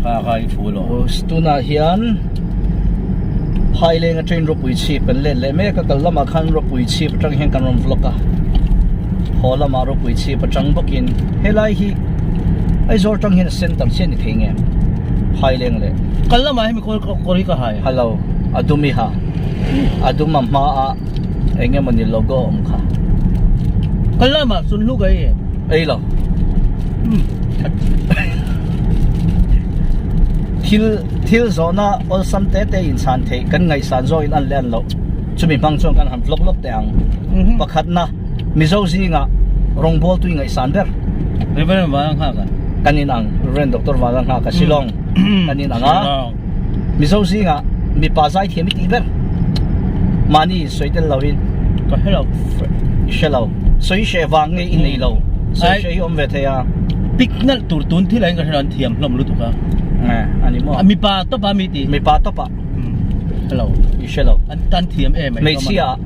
Kha kha i thu lo. Tunah hian Phaileng atangin ropui chhip kan let leh mek a, kal lamah khan ropui chhip atang hian kan rawn vlog a, haw lamah ropui chhip atang bawkin helai hi Aizawl atang hian a center chiah ni thei nge Phaileng leh. Kal lamah hemi kawl kawr hi ka hai. Hello, a dum i ha, a dum a hmaah eng emawni logo a awm kha. Kal lamah sunhlu ka ei em? Ei lo. Thil thil zawhna awlsam te te inchhan theih kan ngaihsan zawhin an leh an loh chumi hmang chuan kan han vlog lawk teh ang. Pakhatna Mizo zingah rawngbawl tui ngaihsan ber. Reverend Vanlalnghaka. Kan in ang Reverend Doctor Vanlalnghaka Shillong kan in ang a. Mizo zingah mipa zaithiam i tih ber. Mahni sawi tel loin. Ka hre lo. I hre lo. Sawi hreh vang nge i nei lo. Sawi hreh hi awm ve thei a. Pick nalh tur tun thil ah hian ka hre lo an thiam hlawm lutuk a. Nge a ni maw? Mipa tawp a mi tih. Mipa tawp ah. Hre lo. I hre lo. An tan thiam em ai. Hmeichhia ah.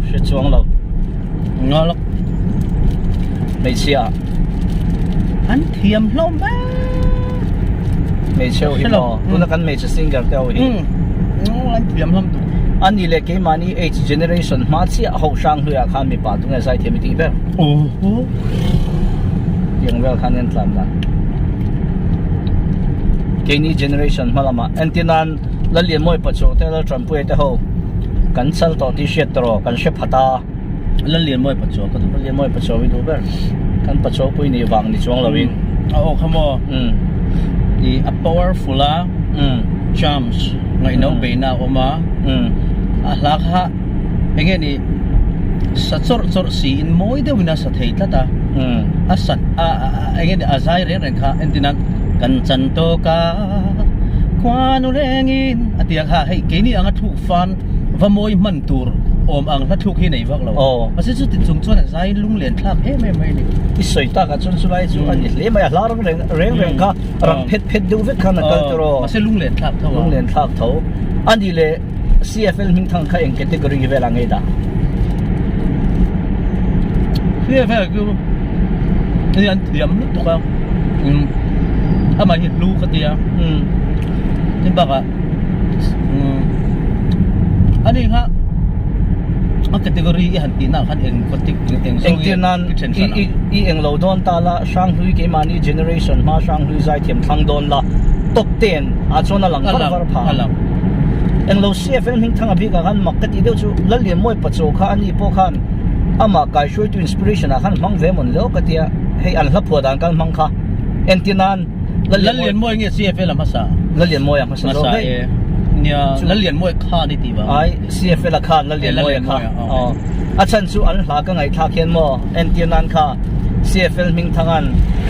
Hre chuang lo. Nga lawk. Hmeichhia ah. An thiam hlawm ber. Hmeichhe ho hi maw? Tuna kan hmeichhe singer te ho hi. An thiam hlawm tuk. Ani leh keimahni age generation hma chiah ho hrang hluiah khan mipa tunge zaithiam i tih ber. Oho. Tiang vel khan an tlan dan. Keini generation hma lamah entirnan Lallianmawi Pachuau te Laltanpuia te ho kan chal tawh tih hriat tawh kan hre phat a. Lallianmawi Pachuau ka duh. Lallianmawi Pachuau i duh ber. Kan Pachuau pui nih vang ni chuang loin. A aw kha maw? I a powerful a, charms ngaihno beihna a awm a, a hla kha eng nge ni sa chawrh chawrh siin mawi deuhin a sa thei tlat a, a sa a eng nge ni a zai reng reng kha entin a kan chan tawk a khuanu rengin a ti ang kha hei keini anga thluk fan va mawi hman tur awm ang hla thluk hi nei vak lo. Mahse chuti chung chuan a zai lunglen thlak em em mai a ni. I sawi tak ah chuan chulai chu a ni hle mai a, hla rang reng reng reng kha rang phet phet deuh vek khan a kal tawh aw. Mahse lunglen thlak tho a. Lunglen thlak tho. A nih leh CFL hming thang kha eng category vel ah ngei dah? CFL chu hei an thiam lutuk a, amah hi hlu ka tia. Tin bakah Ani kha a category i han tihna ah khan eng eng zawng Engtir nan i then hran ang. I eng lo dawn ta la, Hranghlui keimahni generation hma Hranghlui zaithiam thlang dawn la, top ten ah chuan a lang var var pha. A lang. Eng lo CFL hming thang a bik ah khan mak ka tih deuh chu Lallianmawi Pachaw kha ani pawh khan amah kaihruaitu inspiration ah khan hmang ve mawn leo ka tia, hei an hla phuah dan kal hmang kha entir nan Lallianmawi nge CFL a hmasa? Lallianmawi a hmasa zawk daih. Hmasa e. Nia, Lallianmawi khan i tih vang. Ai, CFL a khan Lallianmawi a kha. Aw. A chhan chu an hla ka ngaihthlak hian maw, entir nan kha CFL hmingthangan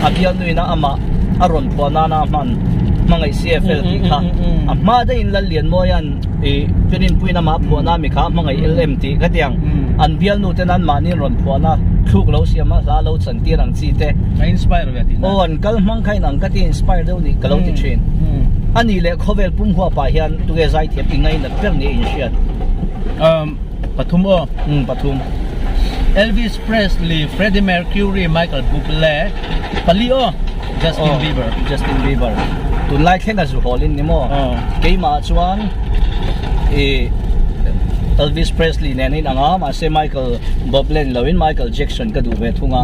a bialnuina amah a rawn phuah nana a hman hmangaih CFL tih kha a hma daihin Lallianmawia'n i Pirinpuiin amah a phuahna mi kha hmangaih LM tih ka ti ang. An bialnu ten anmahni an rawn phuahna thluk lo siam a hla lo chantir ang chi te. A inspire ve tihna. Aw an kal hmang kha in ang ka ti inspire deuh nih ka lo ti thin. A nih leh khawvel pum huap ah hian tunge zaithiam i ngainat ber nia in hriat? Um pathum aw. Um pathum. Elvis Presley, Freddie Mercury, Michael Bublé pali aw. Justin Bieber. Justin Bieber. Tunlai thleng a zu hawl in ni maw? Keimah chuan i Elvis Presley nen in ang a, mahse Michael Bublé ni loin Michael Jackson ka duh ve thung a.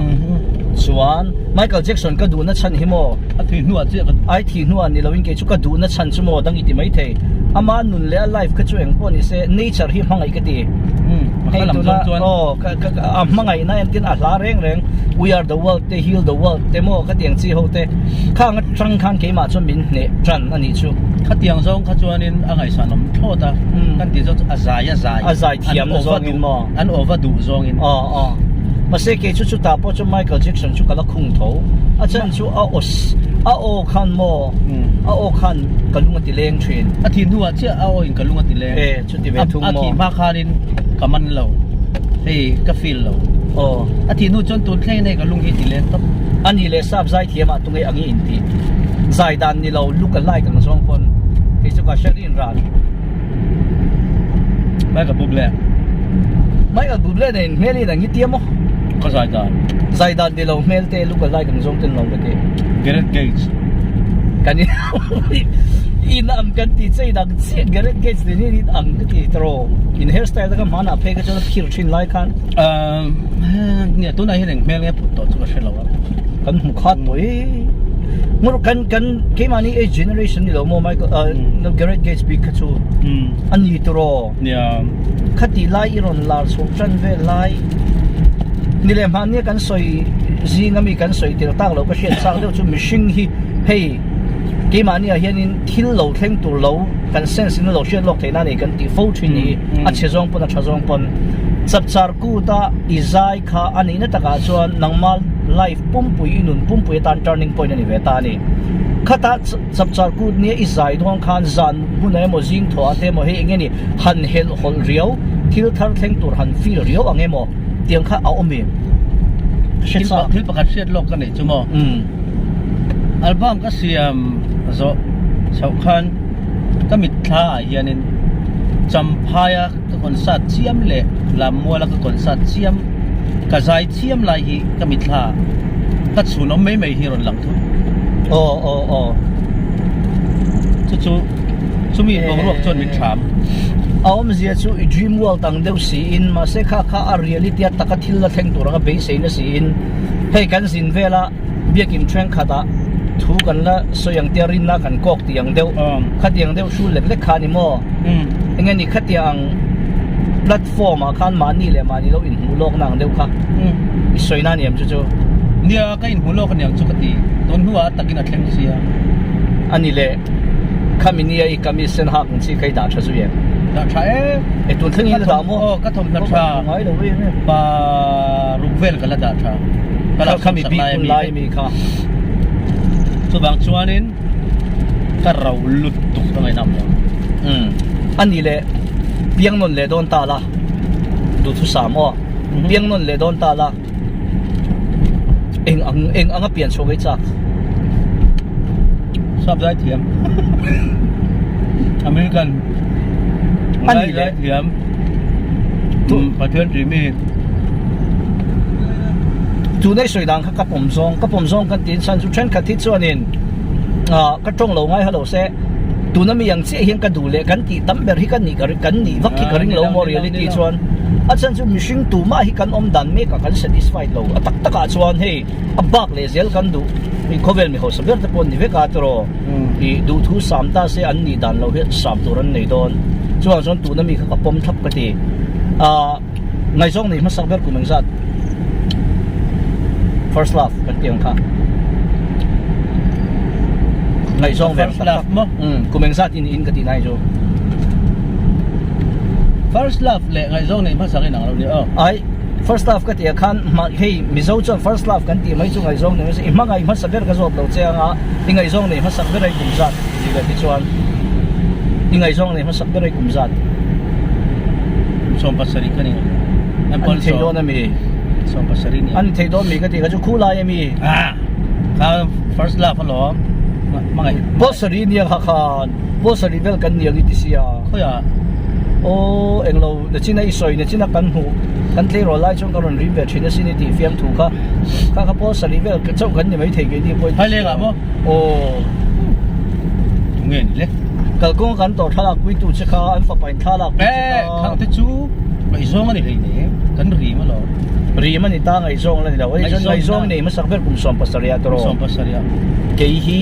Chuan Michael Jackson ka duhna chhan hi maw? A thih hnuah chiah ka duh. Ai thih hnuah ni loin kei chu ka duhna chhan chu maw dang i ti maithei. Ama nun leh a life kha chu eng pawh ni se nature hi hmangaih ka ti. Hei tuna aw a hmangaihna entin a hla reng reng We are the world te heal the world te maw khatiang chi ho te khang atang khan keimah chuan min hneh tan a nih chu. Khatiang zawng kha chuanin a ngaihsanawm thlawt a, kan tih zawng chu a zai a zai. A zai thiam na zawngin maw? An awva duh zawngin. Aw aw. Mahse kei chu chutah pawh chu Michael Jackson chu ka la khung tho. A chhan chu a aw a aw khan maw a aw khan ka lung a ti leng thin. A thih hnuah chiah a aw in ka lung a ti leng. E chuti ve thung maw? A thih hma khanin ka man lo. Hei ka feel lo. Aw. A thih hnu chuan tun thleng in hei ka lung hi ti leng tawp. A nih leh sap zai thiam ah tunge ang i intih zai dan ni lo look alike ang zawng pawn kei chu ka hre rin ran. Michael Bublé. Michael Bublé nen hmel in ang i tia maw? Ka zai dan. Zai dan ni lo hmel te look alike ang zawng ten lo ka ti. Gareth Gates. Kan in in ang kan ti che in ang chiah Gareth Gates nen hian in ang ka ti tawh in hairstyle te kha hmanah phei kha chuan a phir thin lai khan. Nia tunah hian eng hmel nge put tawh chu ka hre lo a. Kan hmu khat tawh e. Ngur kan kan keimahni age generation ni lo maw Michael Gareth Gates bik kha chu a ni tawh. Nia. Khati lai i rawn lar chhoh tan vel lai ni leh hmannia kan sawi zing ami kan sawi tel tak loh ka hriat chak deuh chu mihring hi hei keimahni ah hianin thil lo thleng tur lo kan sense in a lo hriat lawk theih na a ni kan tih fo thin hi a chhe zawng pawn a tha zawng pawn chapchar kut a i zai kha a nihna takah chuan nangma life pumpui i nun pumpui atan turning point a ni ve ta a ni khata chapchar kut nia i zai dawn khan zan hmunah emaw zing thawh ah te emaw hei eng nge ni han helh hawlh riau thil thar thleng tur han feel riau ang emaw tiang kha a awm em? Hre chak. Thil pakhat hriat lawk ka neih chu maw? Album ka siam zawh chhoh khan ka mitthla ah hianin Champhaia ka concert chiam leh Lammuala ka concert chiam ka zai chiam lai hi ka mitthla ah ka chhun awm mai mai hi rawn lang thut. Aw aw aw. Chu chu. Chumi boruak chuan min thlam. A awmzia chu i dream world ang deuh siin mahse kha kha a reality a taka thil la thleng tur anga beiseina siin hei kan zin vela biakin thenkhatah thu kan la sawi ang tia rinna kan kawk tih ang deuh khatiang deuh hrul lek lek kha a ni maw? Enge ni khatiang ang platform ah khan mahni leh mahni lo inhmuh lawkna ang deuh kha i sawina a ni em chu chu? Nia ka inhmuh lawk a ni ang chu ka ti. Tun hnuah a takin a thleng sia. A ni leh. Khami nia i kamis sen hak ang chi kha i dah tha zui em? Dah tha e. E tun thleng in la dah maw? Aw ka thawmhnaw tha. Ngai lo em em. Pa ruk vel ka la dah tha. Ka la khami bik hun lai mi kha. Chuvang chuanin ka rau lut tuk ka ngaih nam lo. Um. Ani le piang nawn leh dawn ta la. Duhthusam aw. Piang nawn leh dawn ta la. Eng ang eng anga pian chhuak ei chak. Sap zai thiam. American. Ani le. Thiam. Tu Pathian ti mi. Tu nei soi dang kha ka pawm zawng ka pawm zawng kan tin chan chu thenkhat hi chuanin ah ka tawng lo ngai halo se tuna mi ang chiah hian ka duh leh kan tih tam ber hi kan nih ka kan nih vak hi ka ring lo maw reality chuan a chhan chu mihring tumah hi kan awm dan mek ah kan satisfied lo a tak tak ah chuan hei a bak leh zel kan duh mi khawvel mi hausa ber te pawh an ni vek a tiraw ih duhthu sam ta se an nih dan lo hi sam tur an nei dawn chuvang chuan tuna mi kha ka pawm thlap ka ti ah Ngaihzawng nei hmasak ber kum engzat first love kan tih ang kha ngaihzawng ve First love maw? Um kum engzat in in ka tih nai chu First love leh ngaihzawng nei hmasak in ang lo ni aw. Ai first love ka tih ah khan hei Mizo chuan first love kan tih mai chu ngaihzawng nei hmasa i hmangaih hmasa ber ka zawt lo che anga i ngaihzawng nei hmasak ber a i kum zat tih leh tichuan i ngaihzawng nei hmasak ber a i kum zat. 70 ka ni An ni thei dawn a mi? 70 ni. An ni thei dawn mi ka tih kha chu khu lai a mi? Ah, kha first love alawm. Hmangaih. Pasarih nia kha khan pasarih vel kan ni ang i ti sia. Khawiah? Aw englo nachina i sawi nachina kan hmuh kan tleirawl lai chuan ka rawn rim ve thin asin i tih fiamthu kha kha kha pasarih vel chauh kan ni maithei keini pawh i ti sia. Phailengah maw? Aw. Tunge ni le? Kalkawnga kan tawrh thlalak puitu che kha an fapa in thlalak pui che kha. Eh, khang te chu ngaihzawng a ni hleinem, kan rim alawm. Rim a ni ta, ngaihzawng la ni lo. Hei chuan ngaihzawng nei hmasak ber kum 17 ah tawrh. Kum 17 ah. Kei hi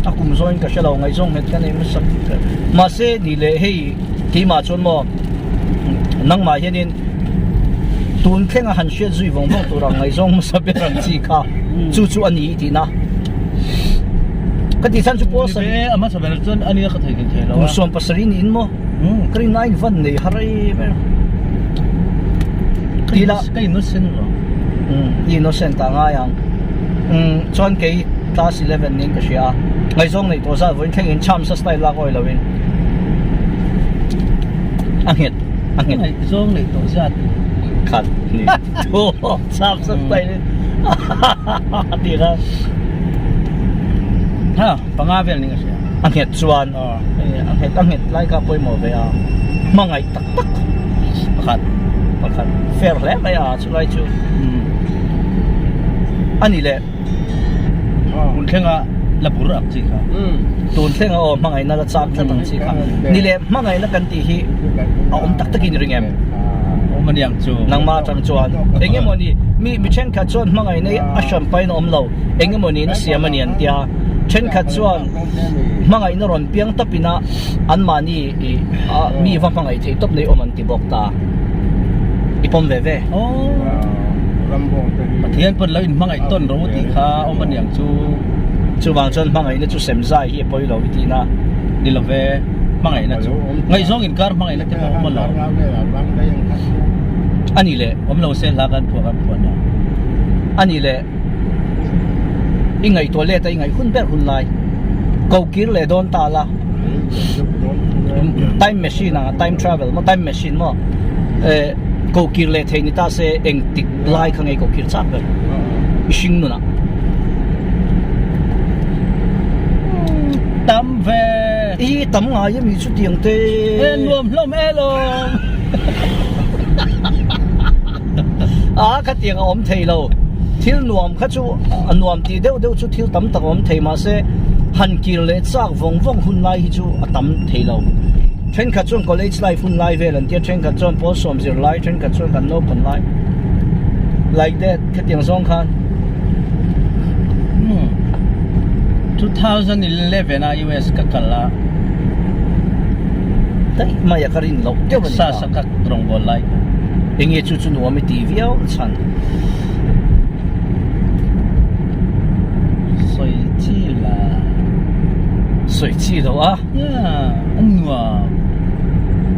a kum zawngin ka hre lo, ngaihzawng nghet ka nei hmasak. Mahse ni leh hei keimah chuan maw nangmah hianin tun thlenga han hriat zui vawng vawng tur ang ngaihzawng hmasa ber ang chi kha chu chu a ni i tihna. Ka tih chhan chu pawl sarih. Ni ve, a hmasa ber chuan a nia ka thei thei lo a. Kum 17 niin maw? Ka rin aiin van nei har em em. Tila. Ka innocent lo. I innocent ah ngai ang. Chuan kei class 11 niin ka hria a. Ngaihzawng neih tawh zat vawiin thleng in chhamsa style lak awi loin a nghet a nghet. Ngaihzawng neih tawh zat. Khat ni. Chhamsa style in a ti kha. Ha panga vel ni ka hria. A nghet chuan a nghet a nghet lai kha pawimawh ve a hmangaih tak tak pakhat pakhat fair hle mai a chulai chu a ni leh hun thlenga. la bur ang chi kha. Tun thlenga aw hmangaihna la chak tlat ang chi kha. Ni leh hmangaihna kan tih hi a awm tak takin i ring em? Awm a niang chu. Nangmah atang chuan eng emaw ni mi mi thenkhat chuan hmangaihna hi a hran pahin a awm lo eng emaw niin a siam a ni an tia. Thenkhat chuan hmangaihna rawn piang tawpin a anmahni ih mi va hmangaih theih tawp nei awm an ti bawk ta. I pawm ve ve. Pathian pawn lo inhmangaih tawn ro tih kha awm a niang chu. Chuvang chuan hmangaihna chu sem zai hi a pawi lo i tihna. Ni lo ve, hmangaihna chu. Ngaihzawng inkar hmangaihna te pawh awm a lo. A nih leh. Awm lo se hla kan phuah kan phuah na. A nih leh. I ngaihtuah let a i ngaih hun ber hun lai. Ko kir leh dawn ta la. Time machine ang a time travel maw time machine maw eh ko kir leh thei ni ta se eng tik lai kha ngei ko kir chak ber i hring nunah. Tam ve. I tam ngai ami chutiang te. E nuam hlawm e lawm. A khatiang a awm thei lo. Thil nuam kha chu a nuam tih deuh deuh chu thil tam tak a awm thei mahse han kir leh chak vawng vawng hun lai hi chu a tam thei lo. Thenkhat chuan college life hun lai vel an tia, thenkhat chuan pawl sawm zir lai, thenkhat chuan kan naupang lai like that khatiang zawng khan. Hmm. 2011 a US ka kal a. Daih mai a ka rin loh deuh a ni ta. Texas a ka rawngbâwl lai kha. Enge chu chu nuam i tih viau chhan. Sawi chi la. Sawi chi lo a. Yeah, a nuam.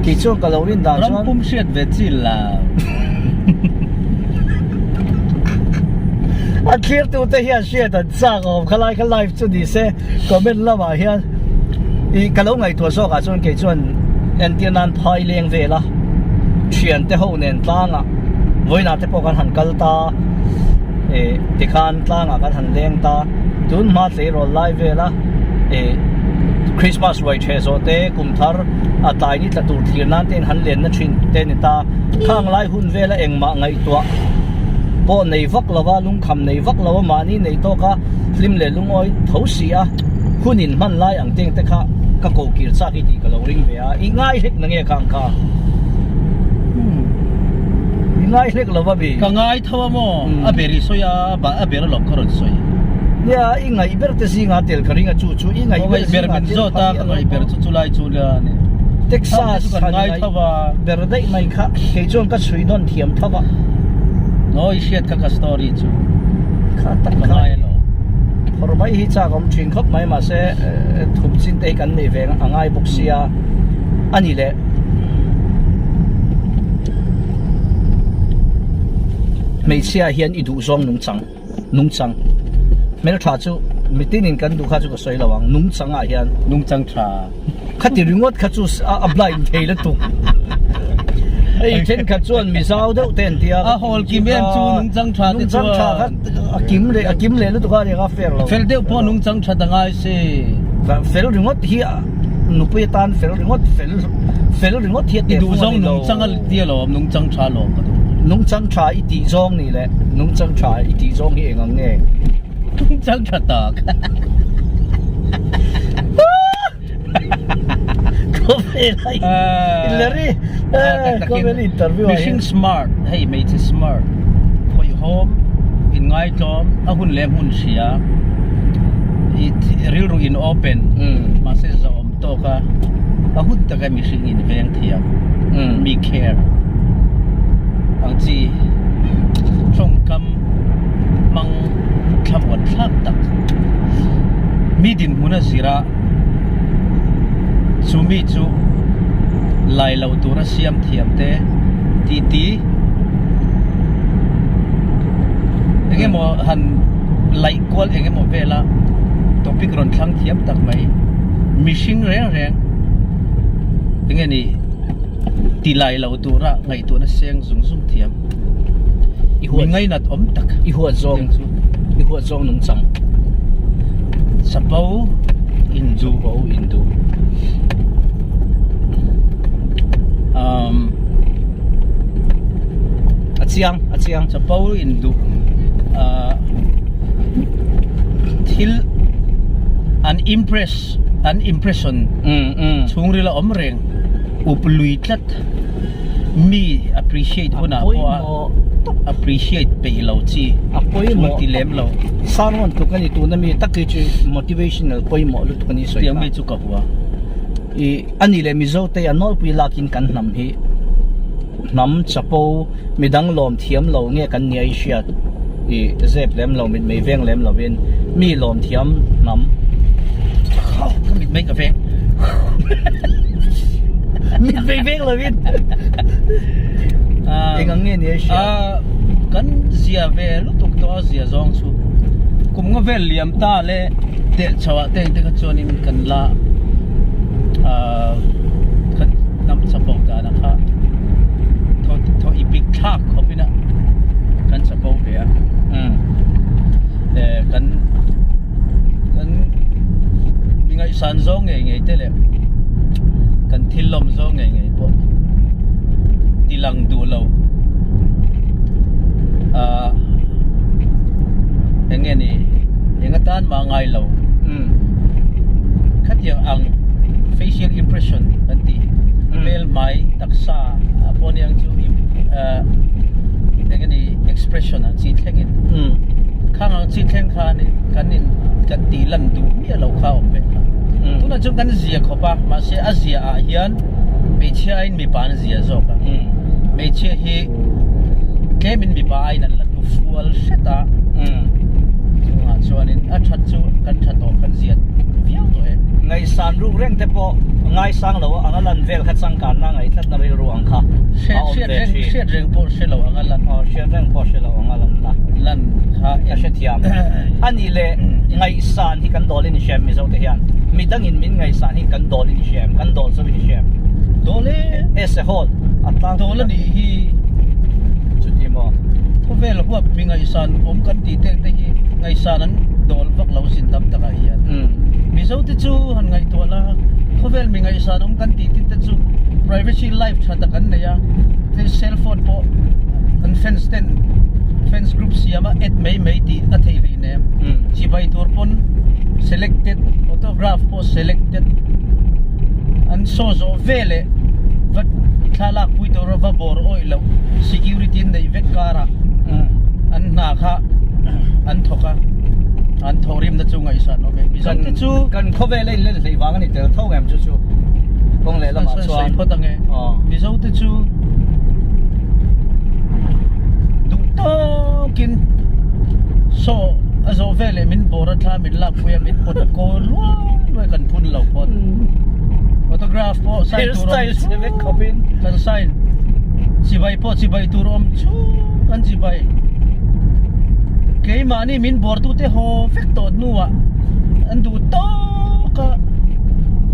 Kei chuan ka lo rin dan chuan. Ram pum hriat ve chi la. A thlir tu te hian hriat an chak awm khalai kha live chu ni se comment lamah hian i ka lo ngaihtuah zawk ah chuan kei chuan entir nan phai leng vel a thian te ho nen tlangah vawiinah te pawh kan han kal ta eh tikhan tlangah kan han leng ta tun hma tleirawl lai vel a eh Christmas ruai theh zawh te kum thar a tlai ni tla tur thlir nan te in han lenna thin te a ni ta khang lai hun vel a engmah ngaihtuah pawh nei vak lo va lungkham nei vak lo a mahni nei tawk a hlim leh lungawi tho si a hun in hman lai ang teng te kha ka ko kir chak i tih ka lo ring ve a i ngai hlek na nge khang kha i ngai hlek lo va mi ka ngai tho a maw a ber i sawi a a ber alawm ka rawn sawi nia i ngaih ber te zinga tel ka ring a chu chu i ngaih ber ber min zawt a ka ngaih ber chu chu lai chu nia ni Texas kan ngai tho a ber daih mai kha kei chuan ka chhui dawn thiam tho a no i hriat kha ka story chu kha tak ka ngai alawm Phawrh mai hi chak awm thin khawp mai mahse thup chin te hi kan neih ve a ngai bawk sia a ni le. Hmeichhia hian i duh zawng nungchang nungchang hmeltha chu mitinin kan duh kha chu ka sawi lo ang nungchang ah hian nungchang tha Khati ringawt kha chu a blind thei lutuk. Hei thenkhat chuan Mizo deuh te an tia. A hawl kim em chu nungchang tha te chuan. Nungchang tha kha a kim leh a kim leh lutuk a nia fair lo. Fel deuh pawh nungchang tha ta ngai se. Fel ringawt hi nupui atan fel ringawt fel fel ringawt hi a teh fung a ni lo. I duh zawng nungchang a tia lawm nungchang tha lawm ka duh. Nungchang tha i tih zawng ni leh nungchang tha i tih zawng hi eng ang nge? Nungchang tha tak. Larry khawvel interview ah mihring smart hei hmeichhe smart hawihhawm inngaitlawm a hun leh hmun hria rilru in open mahse zawm tawk a a hun taka mihring in veng thiam mi care ang chi tawngkam hmang thlamuan thlak tak mi dinhmun a zir a chu mi chu lai lo tura siam thiam te tih ti eng emaw han laih kual eng emaw vela topic rawn thlang thiam tak mai mihring reng reng eng nge ni ti lai lo tura ngaihtuahna seng zung zung thiam mi ngainat awm tak i huat zawng chu i huat zawng nungchang chapo in duh bo in duh um a chiang a chiang chapo in duh uh, thil An impress, an impression chhungril a awm reng, up lui tlat, mi appreciate hunah pawh a appreciate peih lo chi, thul ti lem lo. Sermon tluk a ni tuna mi tak hi chu motivational pawimawh lutuk a ni sawi kha. Tiang mi chu ka hua. I a ni leh Mizo te a nawlpui lakin kan hnam hi hnam chapo midang lawm thiam lo nge kan nia i hriat i zep lem lo mitmei veng lem lovin mi lawm thiam hnam Ka mitmei ka veng mitmei veng lovin eng ang nge nia i hriat Kan zia ve lutuk tawh a zia zawng chu kum nga vel liam ta le teh chho ah te engte kha chuanin kan la ahh khat hnam chapo dan a kha thaw thaw i bik thlak khawp in a kan chapo ve a eh kan kan mi ngaihsan zawng ngei ngei te leh kan thil lawm zawng ngei ngei pawh ti lang duh lo ahh eng nge ni eng atan mah ngai lo khatiang ang facial impression kan tih hmel hmai taksa ah pawh aniang chu ah eng nge ni expression ang chi thlengin khang ang chi thleng khan kan in kan tih lan duh miah lo kha a awm ve kha tunah chuan kan zia khawp a mahse a zia ah hian hmeichhia aiin mipa an zia zawk a hmeichhia hi tlemin mipa aiin an la hnufual hret a chungah chuanin a that chu kan tha tawh kan zia viau tawh e. Ngaihsan ruk reng te pawh ngaisang lo anga lan vel kha changkanna ngaihtlatna rilru ang kha a awm ve thin. Hriat reng pawh hre lo anga lan. Aw hriat reng pawh hre lo anga lan na. Lan kha ka hrethiam. A nih leh ngaihsan hi kan dawl in i hriam Mizo te hian midangin min ngaihsan hi kan dawl in i hriam kan dawl zo in i hriam. Dawl e. Ese hall a tlang. Dawl a nih hi. Chuti maw? Khawvel huap mi ngaihsan awm kan tih tek te hi ngaihsan an dawl vak lo sin tam takah hian. Mizo te chu han ngaihtuah la, khawvel mi ngaihsan awm kan tih tin te chu privacy life tha tak an nei a, tin cell phone pawh an fans ten fans group siam a add mai mai tih a theih hlei nem. Chibai tur pawn selected, autograph pawh selected an saw zawh veleh va thlalak pui tura va bawr awih loh security an neih vek karah an hna kha an thawk a an thawh rimna chu ngaihsan awm e Mizo te chu kan khawvel a inlen hleih vang a ni tel tho em chu chu kawng leh lamah chuan sawi phawt ange Mizo te chu duh tawkin saw a zawh veleh min bawr a thla min lak pui a min pawt kaw luai luai kan phun lo phawt autograph pawh sign tur awm chhung kan sign chibai pawh chibai tur awm chhung an chibai keimahni min bawr tute haw vek tawh hnuah an duh tawk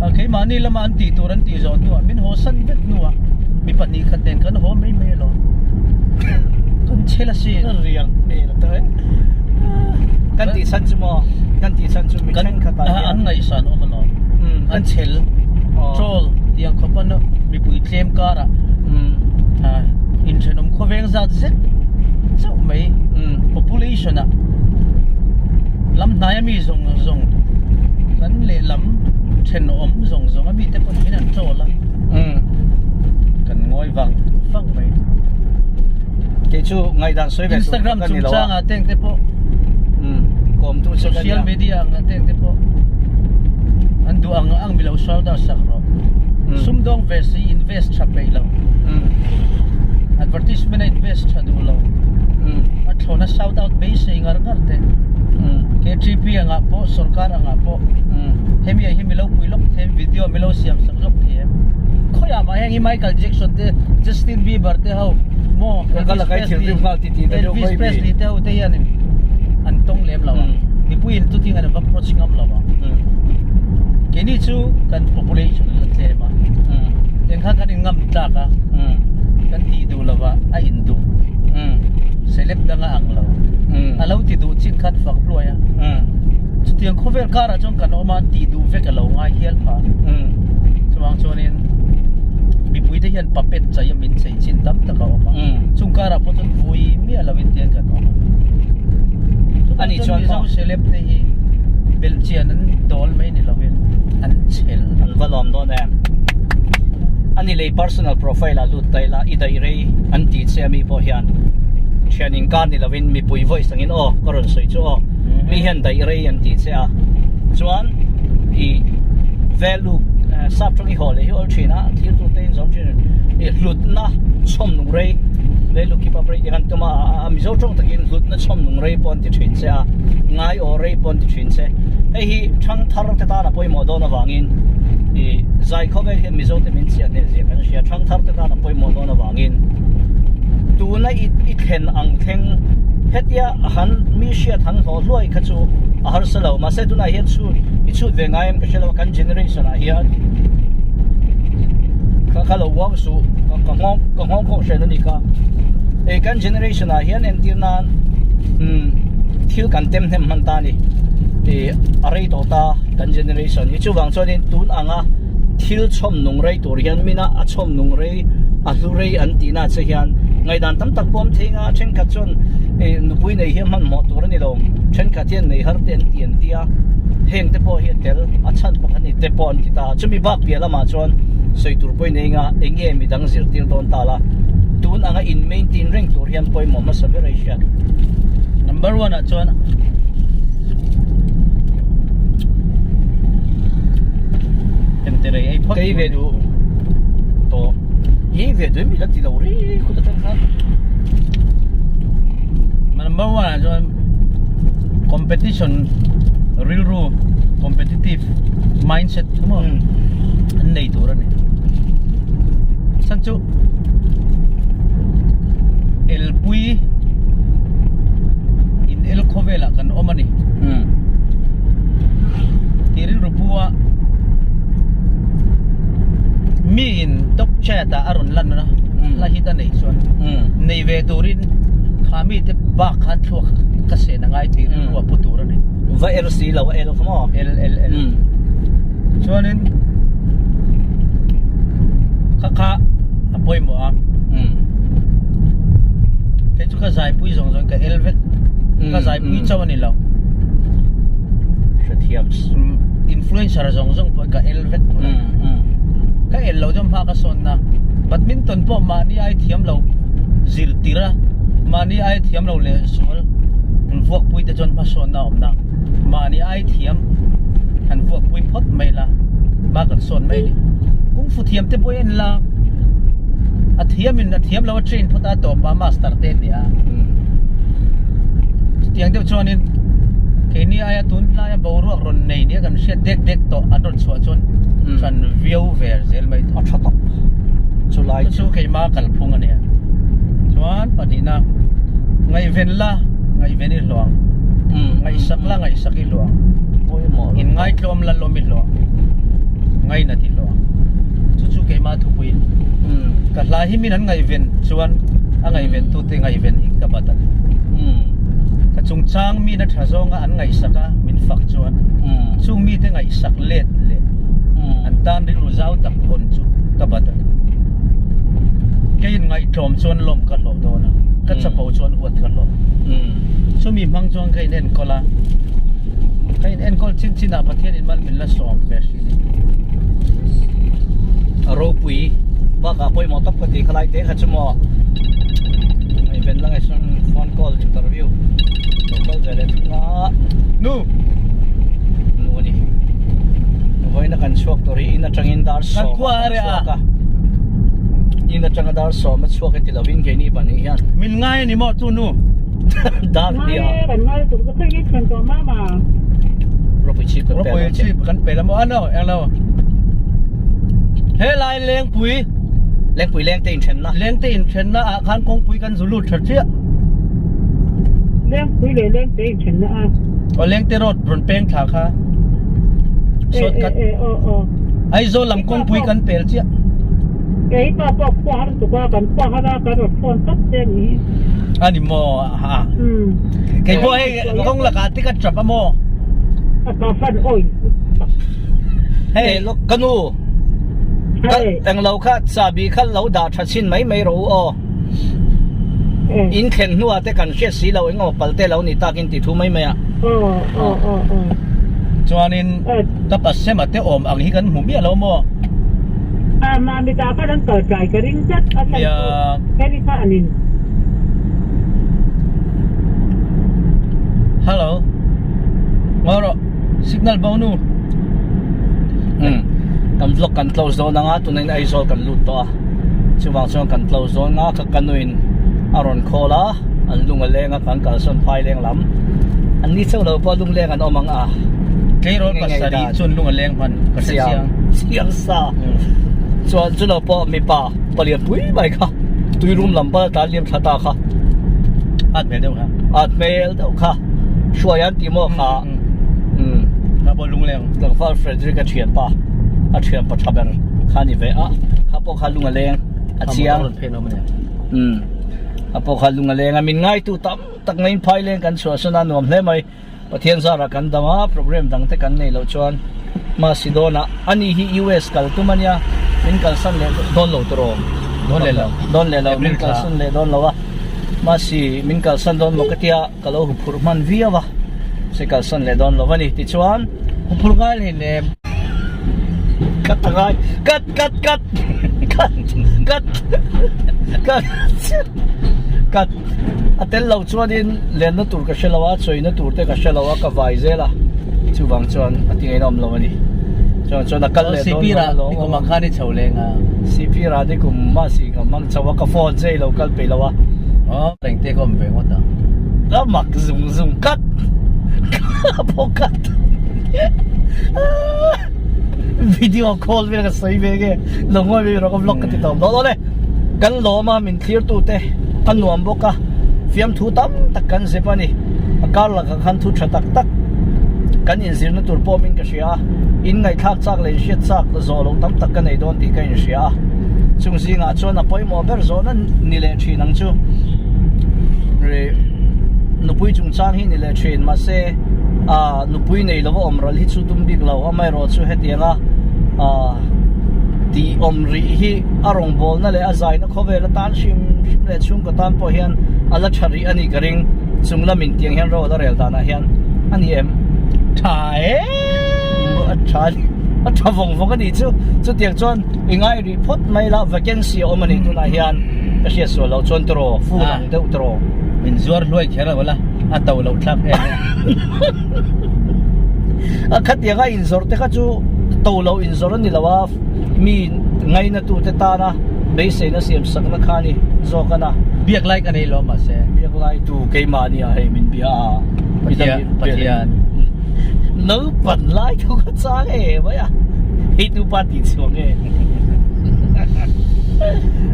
a keimahni lama an tih tur an tih zawh hnuah min haw san vek hnuah mi 2 khat nen kan haw mai mai alawm kan chhel asin riang hmel a tawh e kan tih chhan chu maw kan tih chhan chu mi thenkhatah hian an ngaihsan awm alawm an chhel troll tiang khawp a mipui tlem karah inthenawm khawveng zat zet chauh mai population ah lam hnai a mi zawng zawng kan lehlam thenawm zawng zawng a mi te pawh hian an troll a kan ngawi vang vang mai kei chu ngaihdan sawi ve Instagram chungchang ah teng te pawh kawm tu che social media ang ah teng te pawh an duh ang ang milo shout out sak rawh sumdawng ve si invest tha peih lo advertisement a invest tha duh lo a thlawna shout out beisei ngar ngar te KTP angah pawh sorkar angah pawh hemi ah hi milo pui lawk thei video milo siam sak lawk thei em khawiah mah heng hi Michael Jackson te Justin Bieber te ho maw Elvis Presley Elvis Presley te ho te hianin an tawng lem lo a mipuiin chuting an va approach ngam lo a keini chu kan population a la tlem a eng kha kan in ngam tlak a kan tih duh lo a a in duh celeb dang a ang lo a lo ti duh chin khan fak hluai a chutiang khawvel karah chuan kan awm a an tih duh vek a lo ngai hial pha chuvang chuanin mipui te hian puppet chei a min chei chin tam tak a awm a chung karah pawh chuan vui miah lo in tiang kan awm a Ani chuan Mizo celeb te hi belhchian an dawl. dawl mai ni lovin an chhel. An va lawm dawn em? Ani lei personal profile ah lut ta ila i daih rei an ti che ami pawh hian thian inkar ni lovin mipui voice angin aw ka rawn sawi chu aw mi hian daih rei an ti che a chuan i value sap tawng i haw leh hi awl thin a thil tur te in zawm thin i hlutna chhawm nung rei value keep up rei tih khan tuma a mizo tawng takin hlutna chhawm nung rei pawh an ti thin che a ngai aw rei pawh an ti thin che hei hi thangthar te tan a pawimawh dawn avangin ih zai khawvel hian Mizo te min chiah hneh zia kan hria thangthar te tan a pawimawh dawn avangin tuna i i thlen ang thleng hetia han mi hriat han hlawh hluai kha chu a harsa lo mahse tunah hian chhut i chhut ve ngai em ka hre lo a kan generation ah hian kha kha lo uang suh ka ka nghawng ka nghawng khawk hran a ni kha ei kan generation ah hian entir nan umm thil kan tem hnem hman ta a ni ih a rei tawh ta kan generation hi chuvang chuanin tun anga thil chhawm nung rei tur hian mina a chhawm nung rei a hlu rei an tih na che hian ngaihdan tam tak pawh awm thei nga thenkhat chuan ih nupui nei hi a hmanhmawh tur a ni lo thenkhat hian nei har te an ti an ti a heng te pawh hi a tel a chhan pakhat ni te pawh an ti ta chumi bak piah lamah chuan sawi tur pawhin ei nga eng nge midang zirtir dawn ta la tun anga in maintain reng tur hian pawimawh hmasa ber a i hriat. Number one ah chuan Kei ve duh tawh i ve duh em ila ti lo ri khut atang khan. Number one ah chuan competition rilru competitive mindset maw an nei tur a ni. Chhan chu elpui in el khawvelah kan awm a ni. Tih rilru pu a mi in top chat ah a rawn lan a hla hit a neih chuan nei ve turin kha mi te bak khan thluak ka sen a ngai tih rilru a pu tur a ni. Va el si lo a el kha maw? El el el. Chuanin kha kha a pawimawh a. Kei chu ka zaipui zawng zawng ka el vek. Ka zaipui chauh a ni lo. Hrethiam. Influencer zawng zawng pawh ka el vek tuna. Ka el lo chuan hma ka sawn na. Badminton pawh mahni ai thiam lo zirtir a, mahni ai thiam lo leh sual vuakpui te chuan hmasawn na a awm na. Mahni ai thiam han vuakpui phawt mai la, hma kan sawn mai a ni. Kung fu thiam te pawh i en la, a thiam in a thiam lo a train phawt a a tawp a master te an ni a. Chutiang deuh chuanin keini aia tun laia boruak rawn nei nia kan hriat dek dek tawh an rawn chhuah chuan hran viau ve zel mai a tha tak chulai chu keima kalphung a nia chuan pahnihna ngaihven la ngaihven i hluang ngaihsak la ngaihsak i hluang in ngaitlawm la lawm i hluang ngainat i hluang chu chu keima thupui ka hla hi min an ngaihven chuan a ngaihven tute ngaihven hi ka bat a ni ka chungchang mi na tha zawnga an ngaihsak a min fak chuan chung mite ngaihsak let leh an tan rilru zau tak hawn chu ka bat a ni kei in ngaihtlawm chuan lawm ka hlawh dawn a ka chapo chuan huat ka hlawh chumi hmang chuan ka in enkawl a ka in enkawl chin chin ah Pathian in mal min la sawm ve hrin a ropui bakah pawimawh tawp ka ti khalai te kha chu maw ngaihven la ngaihsawn phone call interview lo kal ve leh thung a nu nu a ni vawiin a kan chhuak tur hi in atangin dar sawm a kan chhuak a in atanga dar sawm a chhuak e ti lovin keini pahnih hian min ngai a ni maw chu nu dar hnih ah ropui chhip kan ropui chhip kan pe la maw a no englo helai lengpui lengpui lengte inthenna lengte inthenna ah khan kawngpui kan zu lut tha chiah Lengpui leh lengte inthenna a. Aw lengte road rawn peng thla kha. Sawt kat. E e aw aw. Aizawl lam kawngpui kan pel chiah. Kei pa pawh khua har tuk a kan khua har a kan rawn phone tawp che ni. A ni maw ha. Kei pawh hei kawng lakah te ka tap a maw. A ka fan awi. Hei ka nu. Englo kha chahbi kha lo dah tha chhin mai mai rawh u aw. In thlen hnuah te kan hriat si lo eng emaw pal te lo ni takin tih thu mai mai a. Chuanin ka pasema te awm ang hi kan hmu miah lo maw? A Mamita khan an kal tlai ka ring tlat a chhan chu Harry khanin. Hello. Ngaw rawh. Signal bo nu. Umm. Kan vlog kan close dawn anga tunain Aizawl kan lut tawh a. Chuvang chuan kan close dawn nga ka ka nuin a rawn call a an lung a leng a kan kalsawn phai leng lam. An ni chauh lo pawh lungleng an awm ang a. Tleirawl pasarih chuan lung a leng hman ka hre chiang. Chiang sa. Chuan chu lo pawh mipa palian pui mai kha tuirum lam pal tan liam thla ta kha. At hmel deuh kha. At hmel deuh kha. Hruai an ti maw kha. Umm. Kha pawh lungleng. Tlangval Frederick a thianpa a thianpa tha ber kha ni ve a. Kha pawh kha lung a leng a chiang. Umm. A pawh kha lung a leng a min ngaitu tam. Tak ngaiin phai leng kan chhuahsan a nuam hle mai. Pathian zarah kan dang a, program dang te kan nei loh chuan Macedonia ani hi US kal tum ania, min kalsan leh dawn lo tawh Dawn leh lo. Dawn leh lo, min kalsan leh dawn lo a. Masi min kalsan dawn maw ka tia ka lo huphurh hman viau a, se kalsan leh dawn lo a ni tichuan. Huphurh ngai leh lem. Cut a ngai, cut cut cut cut cut cut cut. A tel lo chuanin lenna tur ka hre lo a, chawina tur te ka hre lo a, ka vai zel a, chuvang chuan a ti ngaihna awm lo a ni. Chuan chuan a kal leh dawn lo a lawm. Nikum ang khan i chho leng a. CP ra nikum mahsi ka hmang chho a, ka phone che i lo kal peih lo a. Aw, engte ka awm ve ngawt ang. Ka mak zung zung kat ka pawh kat video call vel ka sawi ve nge lo ngawi ve rawh ka vlog ka ti tawp dawn awle kan lawm a min thlir tu te a nuam bawk a fiamthu tam tak kan zep a ni a kar lakah khan thu tha tak tak kan inzir na tur pawh min ka hria a in ngaihthlak chak leh inhriat chak zawh loh tam tak ka nei dawn tih ka inhria a chung zingah chuan a pawimawh ber zawhna ni leh thin ang chu ri nupui chungchang hi ni leh thin mahse ah nupui nei lova awm ral hi chu tum bik lo amaherawh chu hetianga ah tih awm rih hi a rawngbawlna leh a zaina khawvel atan hrim hrim leh chhungkaw tan pawh hian a la tha rih a nih ka ring chung lamin tiang hian ro a la rel danah hian a ni em tha e a tha a tha vawng vawng a nih chu chutiang chuan i ngai rih phawt mai la vacancy a awm a nih tunah hian ka hriat sual loh chuan tiraw fur ang deuh tiraw min zuar hluai kher lo la a to loh thlak em a khatiang a inzawrh te kha chu to loh inzawrh a ni lo a mi ngaina tu te tana beiseina siam sakna kha a ni zawk a na. Biak lai ka nei lo mahse. Biak lai tu keimah nia hei min bia a. Pathian Pathian. Naupan lai thu ka chang e mai a. Hei tu pa tih chhuak e.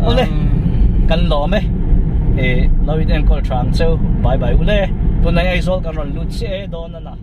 Ule kan lawm e. E lo in enkawl tha ang cheu. Bye bye ule. Tunai Aizawl kan rawn lut chiah e dawn a na.